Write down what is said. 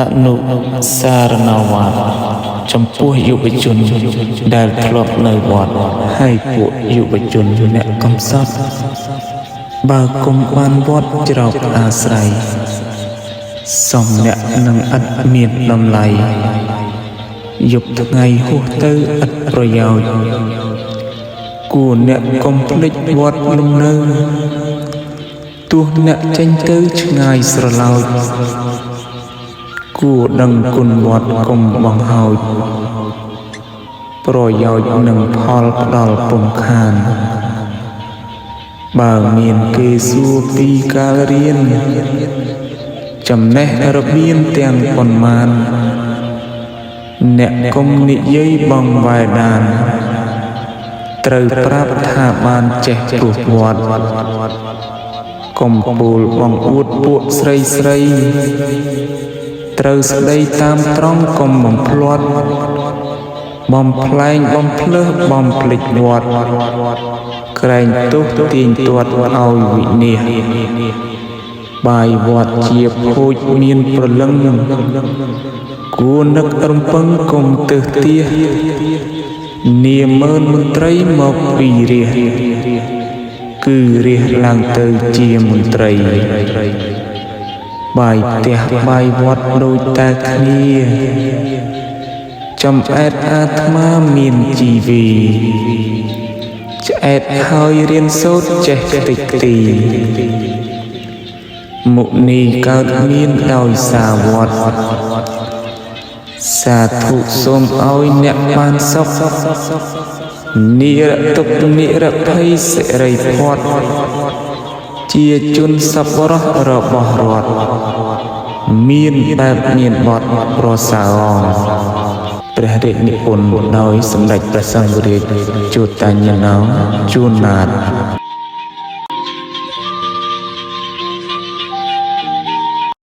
អនុសារណវាទចំពោះយុវជនដែលធ្លាប់នៅវត្តហើយពួកយុវជនអ្នកកំសត់បើគុំបានវត្តច្រកអាស្រ័យសំអ្នកនឹងឥតមានតម្លៃយប់ថ្ងៃហួសទៅឥតប្រយោជន៍គួរអ្នកកុំភ្លេចវត្តលំនៅទោះអ្នកចេញទៅឆ្ងាយស្រឡោច គួរដឹងគុណវត្តកុំបង្ហោចប្រយោជន៍និងផលផ្ដល់ពុំខានបើមានគេសួរពីកាលរៀនចំណេះរបៀនទាំងប៉ុន្មានអ្នកកុំនិយាយបងវ៉ែដានត្រូវប្រាប់ថាបានចេះព្រោះវត្តកុំពូលបងអួតពួកស្រីស្រីត្រូវស្ដីតាមត្រង់កុំបំភ្លាត់បំផ្លែងបំភ្លើសបំភ្លេចវត្តក្រែងទោសទាញទាត់ឲ្យវិនាសបាយវត្តជាភោចមានព្រលឹងគួរនឹករំពឹងកុំទើសទាសនាមឺនមន្ត្រីមកពីរាជគឺរាជឡើងទៅជាមន្ត្រីបាយផ្ទះបាយវត្តដូចតែគ្នាចំអែតអាត្មាមានជីវីឆ្អែតហើយរៀនសូត្រចេះតិចទីមុនីកើតមានដោយសារវត្តសាធុសូមឲ្យអ្នកបានសុខនិរទុក្ខនិរភ័យសិរីផាត់ជាជនសប្បុរសរបស់រដ្ឋមានបែបមានបទប្រសើរព្រះរាជនិពន្ធដោយសម្ដេចព្រះសង្ឃរាជជួតតាញាណោជួនណាត។